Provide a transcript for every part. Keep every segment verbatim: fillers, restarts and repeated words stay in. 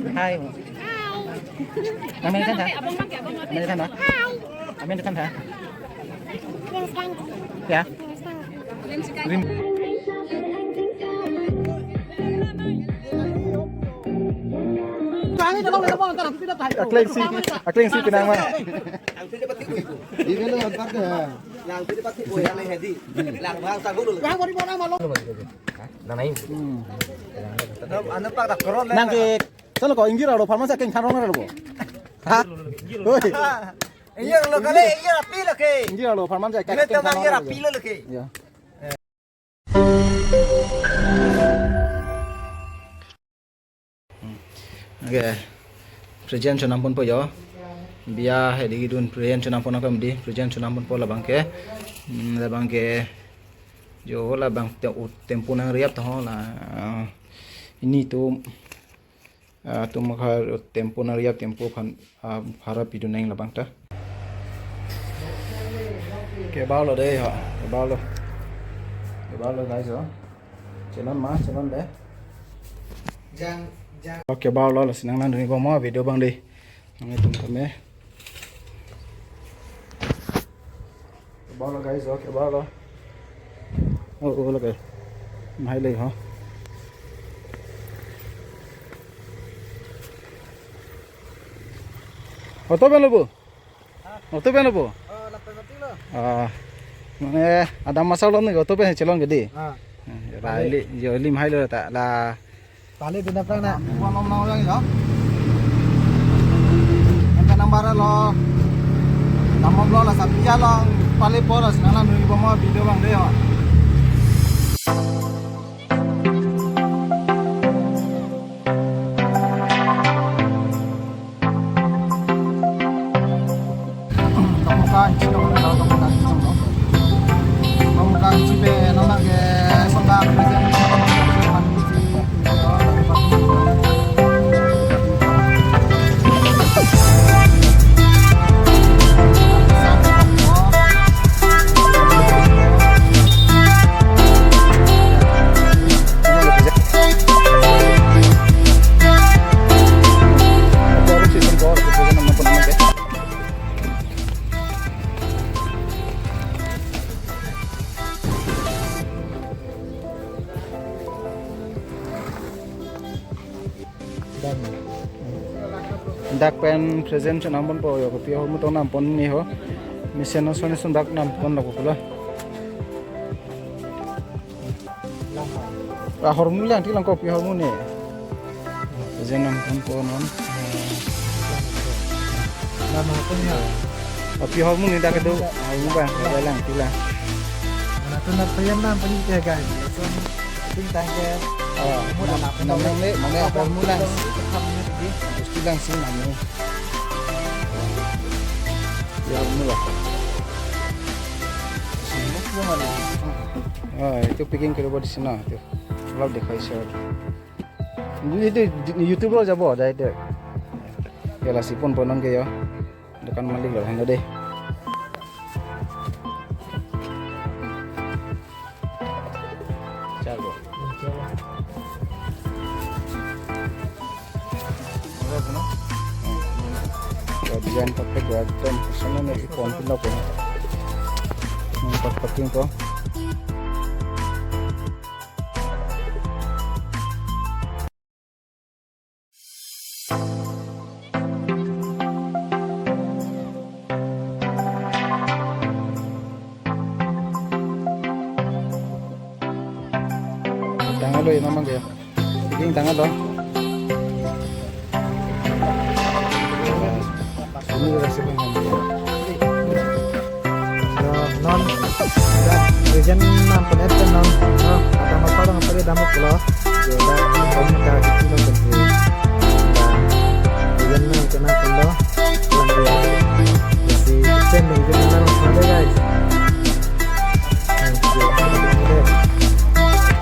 Hai. Nang main kan ha? Main kan ha? Main kan ha? Ya. Rim. Akleng si, akleng si kenang ma. Di velo antar ke. Lang pili pati boy ale hedi. Lang bang sang dulu. Nang ke sana ko ingjir alo pharmacy keng tharong alo ko. Ha? Oi. Iya lo kali, iya rapi lo ke. Ingjir alo pharmacy keng tharong alo ke. Iya. Okay. Present chonam ponpo yo. Biya hedi kedun present chonam pon akam di. Present chonam ponpo labang ke. Hmm, labang ke. Jo labang te-, u-, tempo nang riap to la. Ah, ini tu, ah, tu makar tempo nang riap tempo phan, ah, phara pidun nang labang ta. Kebau lo dei ho. Kebau lo. Kebau lo guys ho. Chelon ma, chelon de. Jang, jang. Okay, kebau lo, lasi nang nang duni bom video abang dei. Nang itum kami. Kebau lo guys, okay, kebau lo. Oh, oh, okay. Nahai le ho. Auto pen lo bu? Auto pen lo bu? Oh, lapen mati lo. Ah, mane adam masa lo ni auto pen chelon gede. Ah. Eh, ra ili, yo ili mahai lo ta la. Pali dun aphrang na. Buang nom nom yang yo. Enta number lo. Tamo blo la sapia lo. Pali bolas nang nang nui bomo video bang dei ho. Kamuka inchi dong, kamuka inchi dong. Kamuka inchi pen, nona ke sonda present. Dak pen present chonam ponpo yo, kopi ahormu tong nam pon ni ho. Mesen ason ason dak nam pon lo ko pula. Ahormu lang ti lang kopi ahormu ni. Present nam ponpo non. Lama pun ya. Kopi ahormu ni dak do. Ahormu bang, dak lang ti lang. Mana tu nak payam nam pun ya guys. Bintang ke. Oh, nam, nam nangle, mane ahormu lang. Gusti lang si nam ni. Ya, ahormu lah. Oh, itu packing ke buat di sana tu. Kalau dekhai saya. Ini tu YouTube lo jabo, dah itu. Ya lasi ponpo nang ke ya. Dukan malik lo, handa deh. Chalo. Udah, no? Ya, design pakai gua ekdom sana nih, ipon pin lo pun. Hmm, pakai packing ko. Tanglo ya, namang ya. Ini tanglo. Ini udah sih, Bang. So, non, dak present nam pon et non, no, ada masalah apa dia dapat pulo. So, dak pon ka kiti non pon. Present nam kena pulo. Lang dia. Jadi, present dengan nam pulo, guys. Thank you.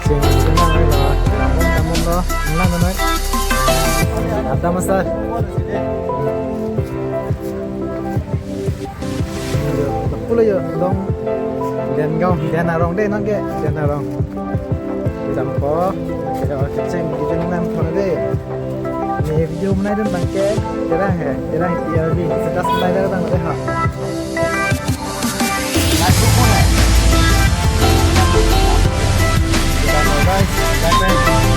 Sing kenal lo. Namun, namun lo, kenal lo, noi. Ada masalah. Pulo yo, dong. Den gaon, den arong dei, nang ke, den arong. Dampo, kecheng, kecheng nam thon dei. Ni Video menai dun bangke, terang he, terang T R V, status menai dun bang deh ha. Guys, guys.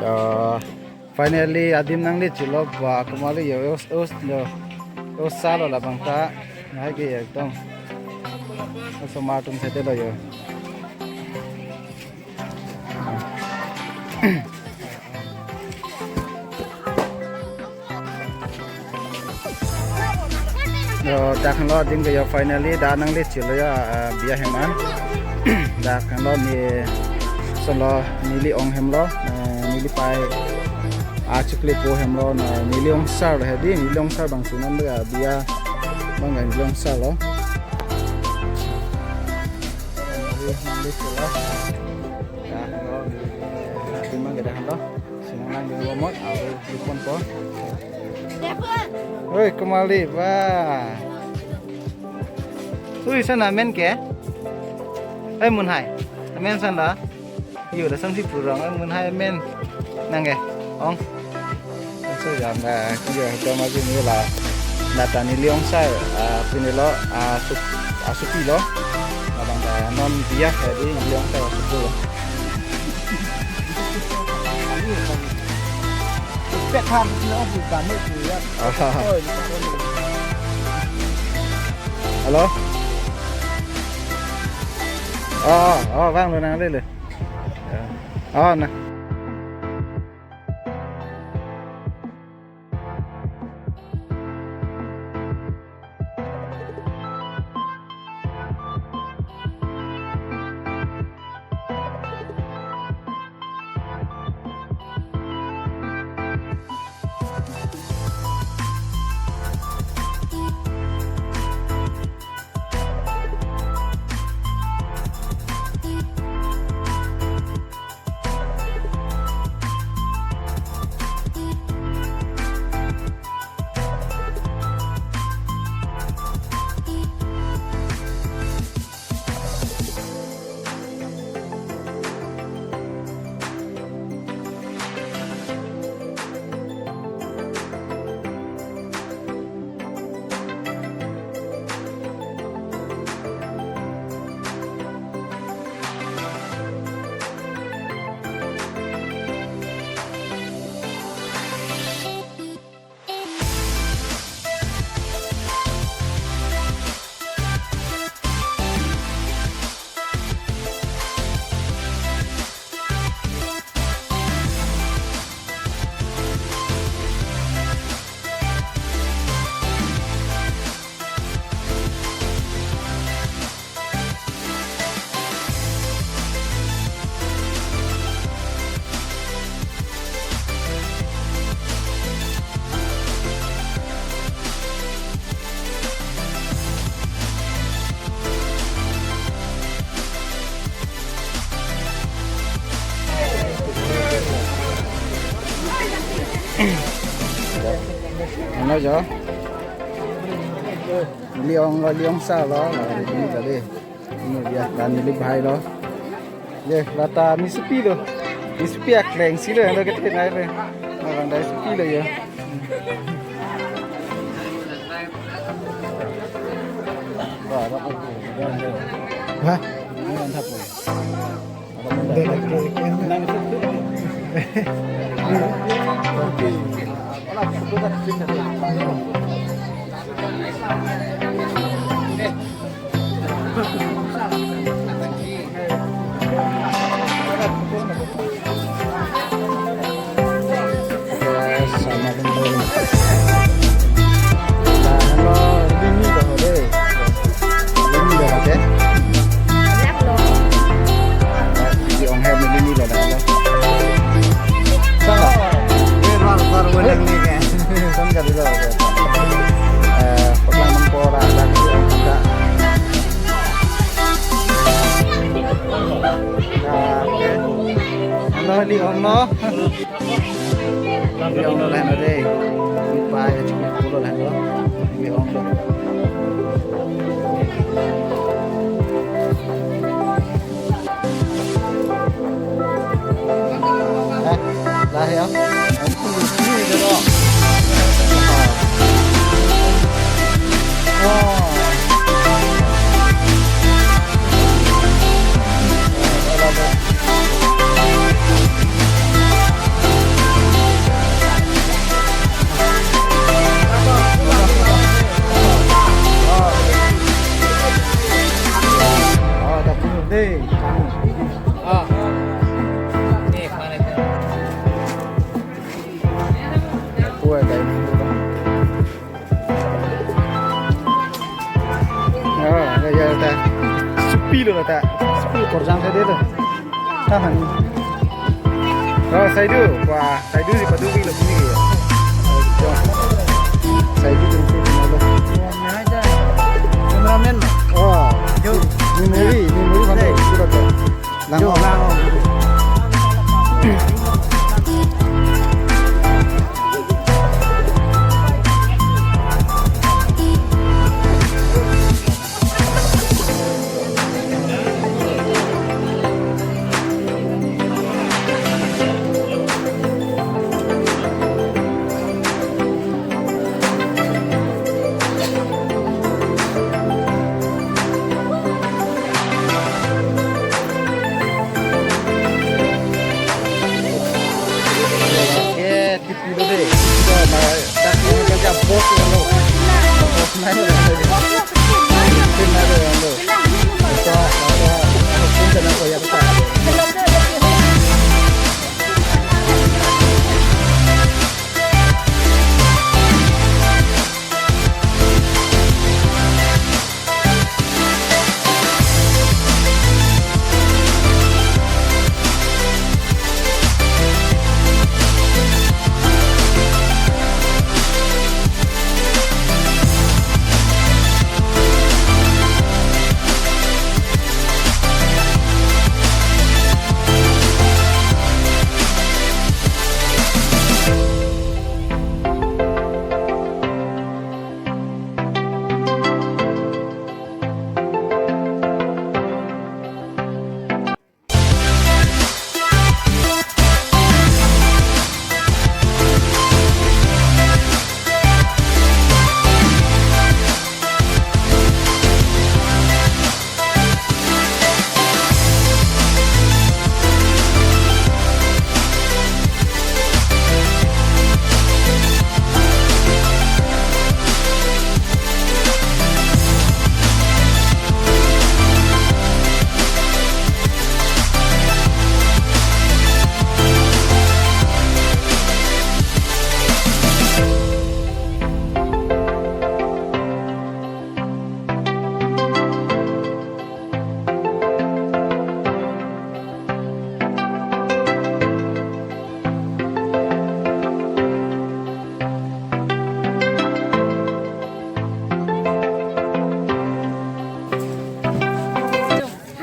Ya, finally, adim nangle chilo ba, kumali yo, us, us, yo, us salo labang ta, ngai ke ekdom. Osomar atum sete lo yo. Yo, dak lo adim ke yo, finally dak nangle chilo yo, ah, biya hem an. Dak lo ne solo neli ong hem lo, eh, neli pai achikli po hem lo, na neli ongsar lo hedi, neli ongsar bang sunan lo ya, biya bang neli ongsar lo. Neli, neli chilo. Dak lo, neli, neli mang ke dak lo. Sinang lang di bomot, aru di pon po. Oi, kumali, ba. Ui, sana men ke? Oi, Munhai. Men sana. Yo, da sang si purong, oi, Munhai men. Nang ke? Ong. So, jam na, kiyo, to ma jini la. Nata neli ongsar, ah, pini lo, ah, sup, ah, supi lo. Labang ta non biya, jadi neli ongsar supi lo. Pet ham, no, bukan itu ya. Oh. Oi, bukan itu. Halo? Oh, oh, bang, lo nang lele. Ya. Oh, nah. Ano jo? Neli ong lo, neli ong sa lo, lo, neli tadi. Ini dia, dan neli bhai lo. Ye, lata misepi lo. Misepi akleng si lo, lo kete nai lo. Orang dari sepi lo ya. Wah, apa tu? Hah? Ini mantap lo. Sama dengan. Nah, halo, ini dah deh. Ini dah, oke? Di ong hem ini dah, dah. Sana. Ini ruang, ruang, ruang ini, kan? Sana kali dah, oke. Eh, pernah mengkora dan juga. Nah, oke. Halo, di ong lo. Di ong lo lahen lo dei. Di pa ya chiklo lahen lo. Di ong lo. Eh, lah ya. Ini dulu. Oh. Ah, ya, ya, ta. Sepi lo ta. Sepi lo, korjang tadi lo. Tahan. Oh, Saidu. Wah, Saidu si padu lo sini ya. Saidu tu tu lo. Cameraman. Oh. Yo. Memory, memory kan tu tu. Lang. Yo, lang. Oke, tipi lo dei. Kita na, tak ini kerja bos lo. Bos na lo. Bos na lo. Kita, kita, kita na koyak kita.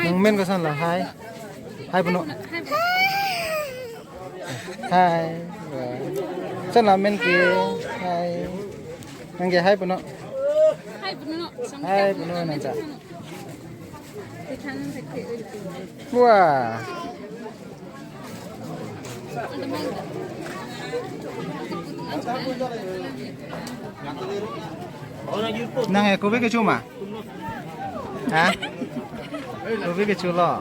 Nang men koson la, hai. Hai puno. Hai. Koson la men ke. Hai. Nangke hai puno. Hai puno. Hai puno nangcha. Wah. Nang eko be kecho ma? Ha? Eko be kecho lo.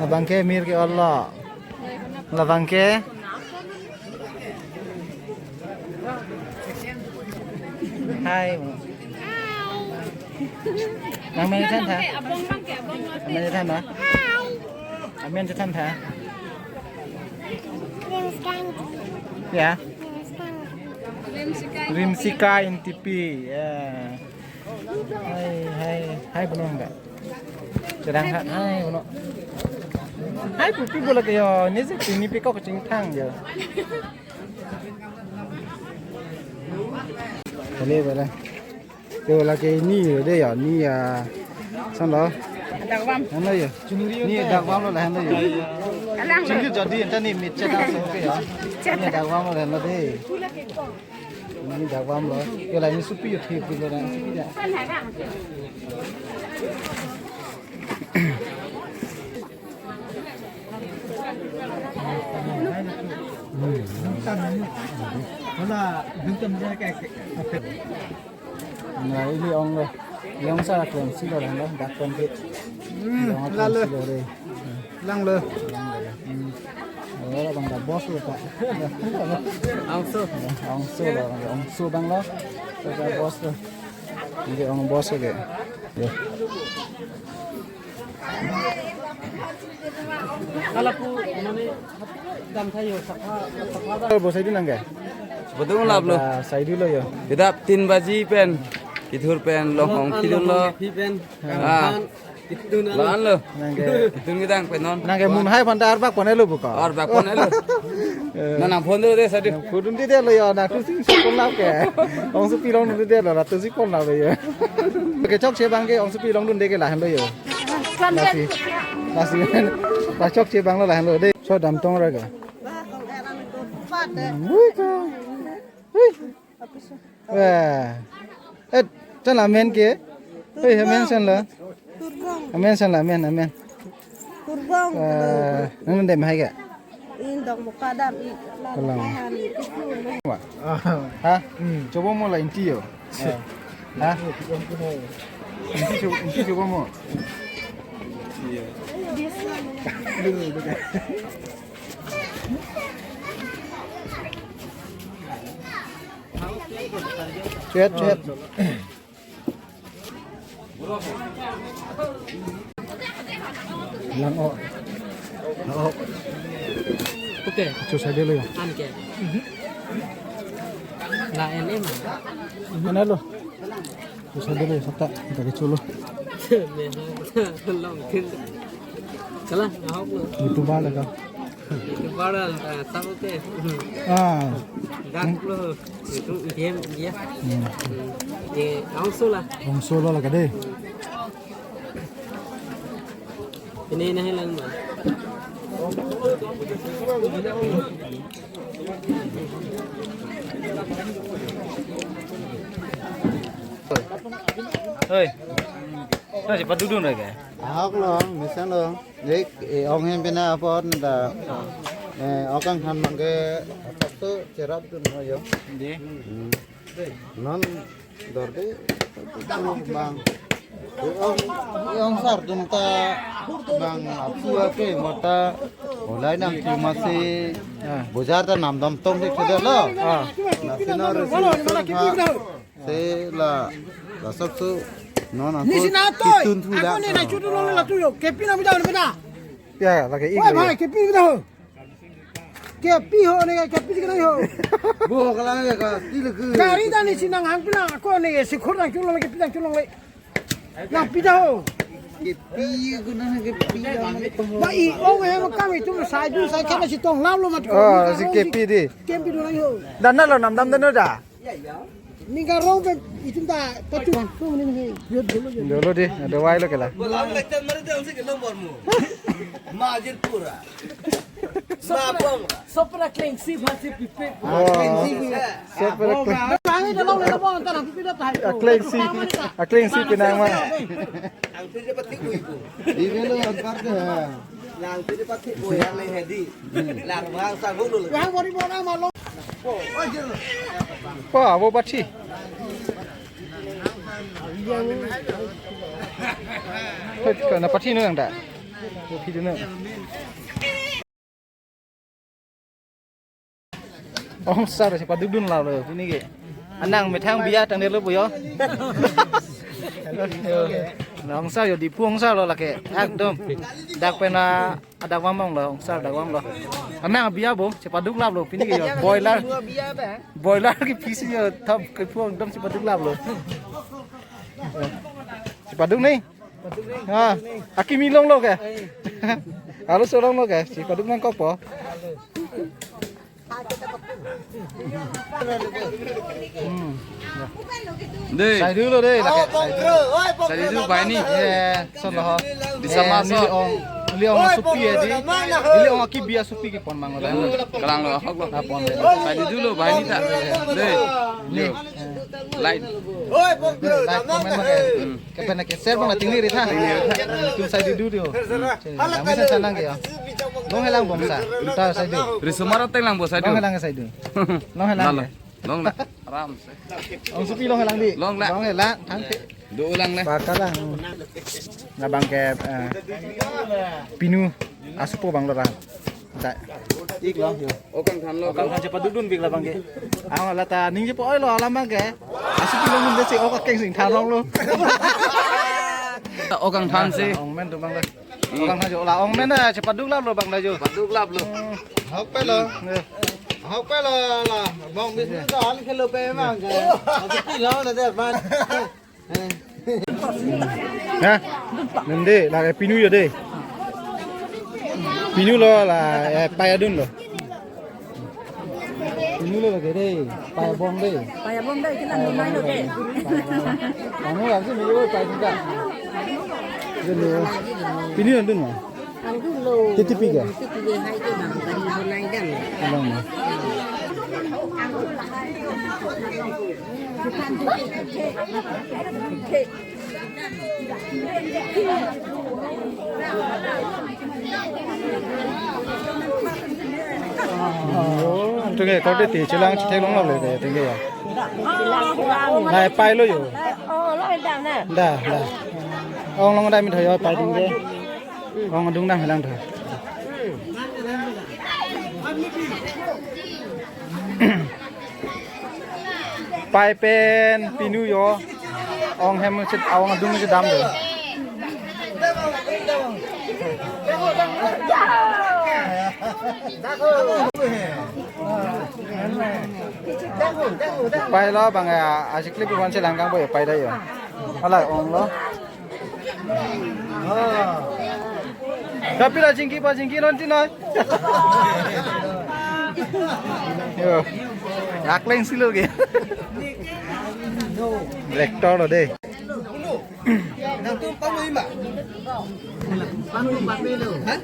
Labang ke mir ke-ol lo. Labang ke. Hai. Nang men chethan tha? Abang bang ke, abang bang ke. Nang men chethan tha? Amen chethan tha? Ya. Rimsika Intipi. Ya. Hai, hai, hai, puno enggak? Sedang ha-, hai, puno. Hai, pupi bola ke yo, ini sih, ini piko kecing thang yo. Kali bela. Yo lagi ini yo deh yo, ini ya. San lo. Dagvam. Ano yo? Ini dagvam lo lah ano yo. Alang. Chingki jadi enta ni mit chetang so ke yo. Ini dagvam lo lah ano deh. Ini dagvam lo. Yo lah ini supi yo thip lo lah supi ya. Nah, ini ong lo. Ong sa klem si lo lang lo, dak kon ke. Hmm, ong klem si lo re. Lang lo. Oh, abang da boss lo, Pak. Ongso. Ongso lo, ongso abang lo. Abang da boss lo. Ini ong boss lo ke. Ya. Kalau pu, mane, dam thayo, sakha, sakha. Bo sai dun nangke? Betul lah, bro. Ah, sai dun lo yo. Kedap tin baji pen, kithur pen, long hong kidun lo. Pi pen. Ah. Kidun lo. Lo-an lo. Nangke. Kidun kedang pen non. Nangke mun hai phan ta arbak pon-e lo buka. Arbak pon-e lo. Eh. Na nang phone do de sa de. Phone dun de lo yo, na tu sing si pon lap ke. Ongsopi longdun de lo, na tu si pon lap lo yo. Kechokche abang ke ongsopi longdun de ke lahen lo yo. Lasi. Lasi. Kechokche abang lo lahen lo de. So dam tong ra ga. Ui ka. Ui. Wah. Eh, chan la amen ke? Hei, amen chan la. Turbong. Amen chan la, amen, amen. Turbong. Wah, nang dem hai ke? Indok mukadam i. Kalang. Wah. Ha? Hmm. Chobo mo la inti yo. Ha? Inti cho-, inti chobo mo. Iya. Chet, chet. Lang o. Lang o. Oke. Chu sai de lo yo. An ke. La N M. Mana lo? Chu sai de lo yo, sata. Kita ke chulo. Long tin. Kalang, ahok lo. Itu bala ka. Itu bala, ah, tahu ke? Ah. Dak lo. Itu game dia. Hmm. Hmm. Ye, langsung lah. Langsung lah ka de. Ini, ini lang ba. Hoi. Na si padudun lagi. Ahok lo, mesen lo. Dik, eh, ong hem pina apot na da. Eh, okang han mangke apot tu cherap tu no yo. Di. Hmm. Non dorde bang. Eh, ong, eh, ong sar tum ta bang apu ape mota olai nang tu masi. Ah. Bojar ta nam dam tong dik sudah lo. Ah. Nasi na resi tong ha. Se la, la sok su, non ako Nisi na toi. Kitun thu la. Ako ni na chutu lo la tu yo. Kepi na bida na bida. Ya, lagi ik Wah, lo. Bhai, kepi bida ho. Kepi ho ni, kepi ka ho. Bo kalang ya ka, ti le ke. Gari ta ni sinang hang pina, ako ni si khur nang chulo kepi nang chulo le. Nang pida ho. Kepi guna kepi. Ba i ong he kam itu sai du sai kana si tong lam lo mat ko. Oh, si kepi di. Kepi do nang ho. Dan na lo nam dam dan na da. Ningka rong pen itum ta patu. Dolo di, ada wai lo kela. Balang lektan mari dang si kelong bormu. Majid pura. Mapong. Sopra kleng si phasi pipe. Oh. Kleng si. Sopra kleng. Bang Akleng si, akleng si pinang ma. Ibe lo antar ke ha. Lang tu dia pakai boya le hedi. Lang bang sang dulu. Yang bori bona malo. Wah, abo pathi. Hei, kana pathi nang da. Pathi nang. Ong sar chepadukdun lalo pini ke. Anang methang biya tangdetlo puyo. Ong sar yo, Diphu ong sar lo lake. Ekdom. Dak pen adak vamong lo, ong sar dak vam lo. Anang biya bo, chepaduk lap lo pini ke yo. Boiler. Boiler ke pisi yo, thap ke phu ekdom chepaduk lap lo. Chepaduk ni. Ah, akimi longlo ke? Alo so longlo ke? Chepaduk nangkokpo. Hmm. Dei. Saidu lo dei, lake. Saidu. Saidu bai ni. Eh, son lo ho. Di sama, eh, so. Neli ong, neli ong asopi ya di. Neli ong akibi asopi kepon mang lo. Kalang lo, ahok lo. Napon lo. Saidu lo bai ni ta. Dei. Ni. Like. Like, comment bang ke. Hmm. Kepen ke share bang ting ni ri tha. Ting ni ri tha. Tum saidu du. Kami sa sanang ke ya. Longhelang bom sa. Ta saidu. Risomar ateng lang bo saidu. Longhelang saidu. Longhelang. Lalo. Long na. Aram se. Ong sopi longhelang di. Long la. Longhelang thang ke. Do ulang le. Baka lang. Labang ke, eh, pinu asopo bang lo ra. Da. Ik lo yo. Okang than lo. Okang than chepadukdun pik labang ke. Ang lata ning chepo oi lo alam bang ke. Asopi longdun desi ok akeng sing than rong lo. Okang than si. Ong men tu bang lo. Okang than jo la ong men na chepaduk lap lo bang da jo. Paduk lap lo. Ahok pe lo. Eh. Ahok pe lo la. Bong bisnis to hal khelo pe mang ke. Asopi lo na de man. Ha? Nende, la ke pinu yo de. Pinu lo la, eh, pai adun lo. Pinu lo la ke de, pai abong de. Pai abong de, kina ni mai lo de. Pai abong. Kamu langsung ni yo pai juga. Dun lo. Pinu adun lo. Ang dun lo. Titi piga. Titi piga hai ke bang, bari bonai dam. Abang ma. Oh, antu ke kau titi chelang chetheklong lo le, titi ya. Nai pai lo yo. Oh, lo dam na. Da, da. Ong long dam mi tho yo pai ding ke. Ong adung dam helang tho. Pai pen pinu yo. Ong hem chit ong adung chedam do. Pai lo bang ya, asikli pi wan chelang kang bo ya pai da yo. Ala ong lo. Tapi la jingki pa jingki non ti noi. Yo. Akleng si lo ke. Director lo de. Nang tum pang lo ima. Pang lo, pang lo. Ha?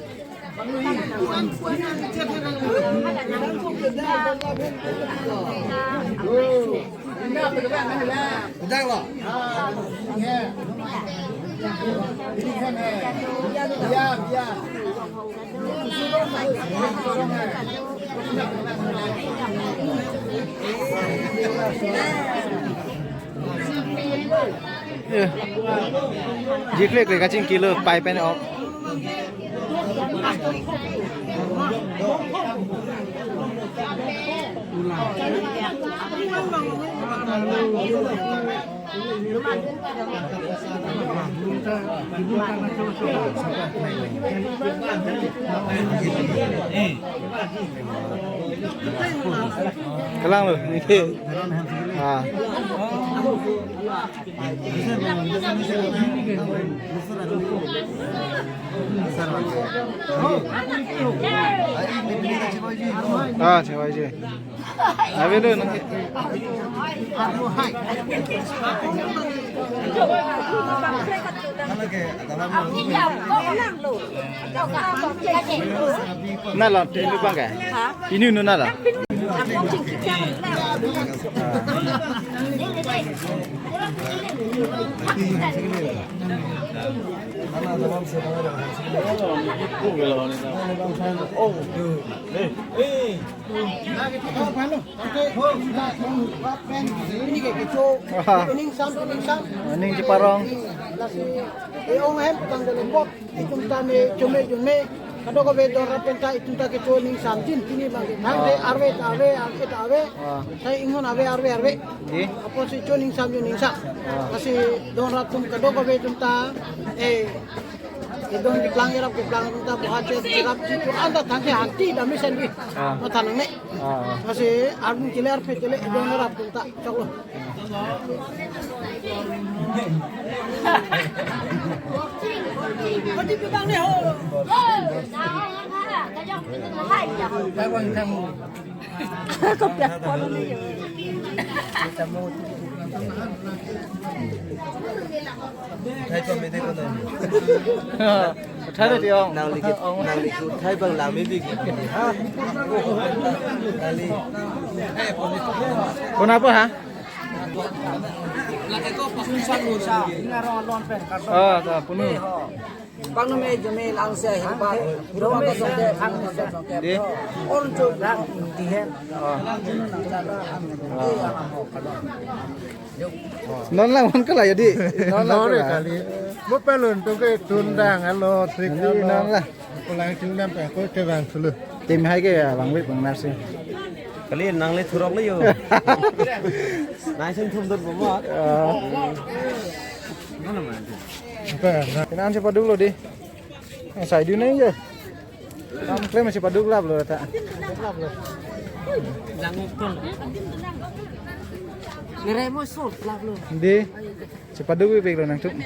Jikle kle kachingki lo pai pen ok. Kelang lo, nike. Ah. Ah, chewaiji. Avelo nang ke. Na lo, tinu bang ke? Ha? Tinu nu na lo. Ini ke kecho, ini sam, ini sam. Ini Ciparong. Eh, ong hem tang dalam bot. Itum ta me, chome chome. Kadokave don rap pen ta itum ta kecho ning samjin pini bang. Thang de arve ta ave, arve ta ave. Ah. Thai inghon ave, arve, arve. Di? Apotsi cho ning samjin ning sam. Ah. Lasi don rap atum kadokave itum ta, eh, idon keplang, irap keplang atum ta boha che, chirap chitu anta thang ke hanti dam mesen bi. Ah. Matha nangne. Ah. Lasi arve kele, arve kele, idon rap atum ta. Choklo. Kopiak pon ni. Uthai pame de ko na. Uthai de ong. Nangli ke, ong. Nangli ke uthai bang lami bi ke. Ha? Nangli. Konat po ha? Lake ko pasun san mo sa. Ina rong alon pen karton. Ah, ta punu. Pang no me jome lang se hin pa. Jome se khang se. De. Or jo lang dihen. Ah. Non lang mon kala ya di. Non lang. Non kala. Kali. Mo pelun tu ke tundang alo trik. Di alo. Non lang. Ko lang tundang pe ko ke bang sulu. Tim hai ke ya bang wit bang nasi. Kali nangli thurok le yo. Nai sing thum dot bomo. Ah. Mana mana. Apa? Kenan siapa dulu di? Eh, saya dulu aja. Kamu klaim siapa dulu lah belum ta. Jangan pun. Ngeremo sol lah belum. Di. Siapa dulu bek lo nangtum.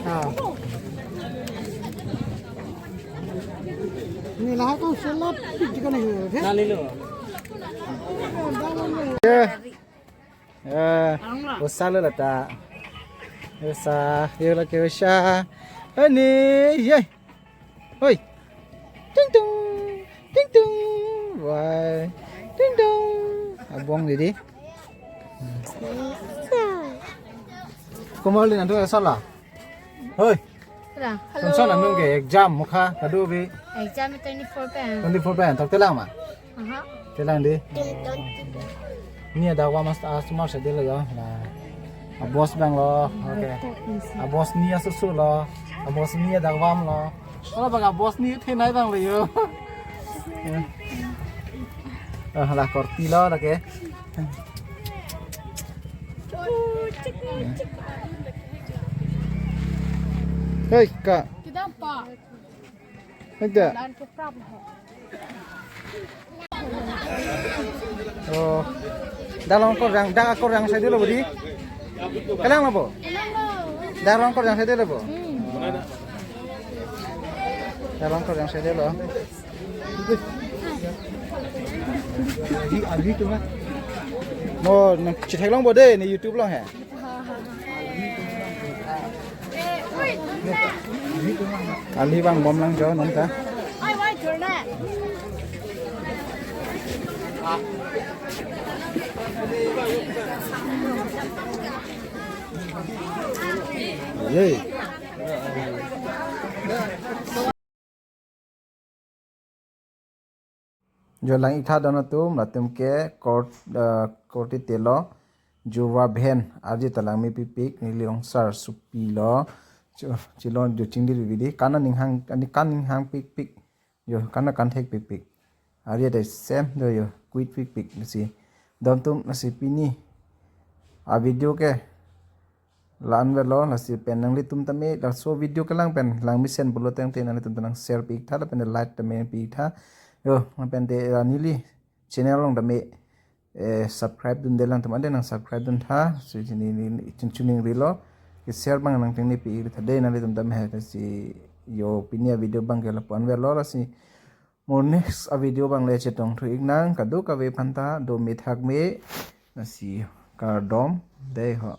Ah. Ini lah kau selap pik juga nih, ya? Nali lo. Ya. Eh, usa lo lata. Usa, yo lake usa. Ani, yai. Hoi. Ting tung, ting tung. Wai. Ting tung. Abong didi. Kumali nantu asala. Hoi. Ra, hello. Kunson anung ke exam mukha kadu bi. Exam twenty-four pen. Twenty-four pen, tak telang ma? Aha. Telang di. Ni ada wa mas asumar sedelo ya. Nah. Abos bang lo. Oke. Abos ni asusu lo. Abos ni ada wam lo. Kalau bang abos ni thenai bang lo yo. Ya. Ah, la korti lo, oke. Hei, Kak. Kita apa? Ada. Lan ke prap ho. Oh. Dalong korang, dak korang saya dulu, Budi. Kelang apa? Dalong korang saya dulu, Bu. Dalong korang saya dulu. Di ali tu mah. Oh, nang chetheklong bo de, ne YouTube along he. Ali bang bom lang jo non ta. Yay. Jo lang-iktha don atum, latum ke court, eh, court telo, jurwa bhen, arje ta langme pikpik, neli ongsar supi lo, cho-, chilo jo chingdi bibidi, kana ninghang, ani kan ninghang pikpik, jo kana kan thek pikpik. Arje ta sem do jo, quit pikpik, nasi. Don atum nasi pini. A video ke, la-an velo, lasi pen nanglitum tame, laso video kelang pen, lang mesen pulo tangte nanglitum ta nang share piktha, lapen like tame piktha. Jo, lapen te, ah, neli channel along tame, eh, subscribe dunde lang teman de nang subscribe duntha. So, chini ni, ni, chun chuning rilo. Ke share bang nang tengne piktha de nanglitum tame, lasi jo pini a video bang ke lapu-an velo, lasi Mo next a video abang le chetong thu iknang, kadokave aphanta do me thak me, lasi kardom dei ho.